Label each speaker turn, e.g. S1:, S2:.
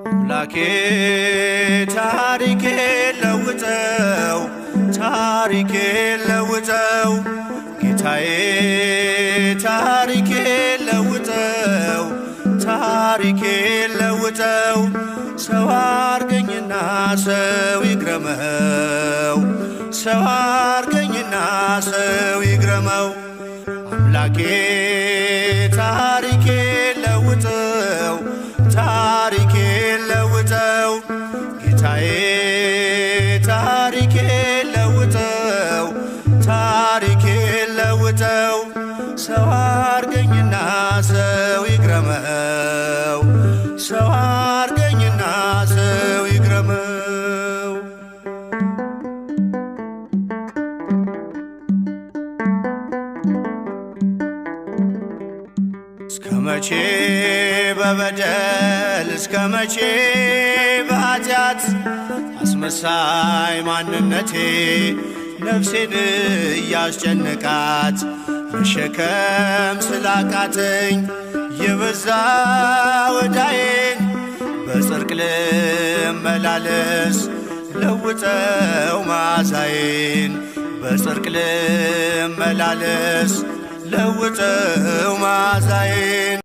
S1: አምላኬ ታሪኬ ለውጠው፣ ታሪኬ ለውጠው፣ ጌታዬ ታሪኬ ለውጠው፣ ታሪኬ ለውጠው። ሰው አርገኝና ሰው ይግረመው፣ ሰው አርገኝና ሰው ይግረመው። አምላኬ ታሪኬ ለውጠው፣ ታሪኬ ለውጠው፣ ጌታዬ ታሪኬ ለውጠው፣ ታሪኬ ለውጠው። ሰው አርገኝና ሰው ይግረመው፣ ሰው አርገኝና ሰው ይግረመው። እስከ መቼ በበደል፣ እስከ መቼ በኃጢአት፣ አስመሳይ ማንነቴ ነፍሴን እያስጨነቃት፣ መሸከም ስላቃተኝ የበዛ ወዳዬን፣ በጽድቅ ልመላለስ ለውጠው ማዛዬን፣ በጽድቅ ልመላለስ ለውጠው ማዛዬን።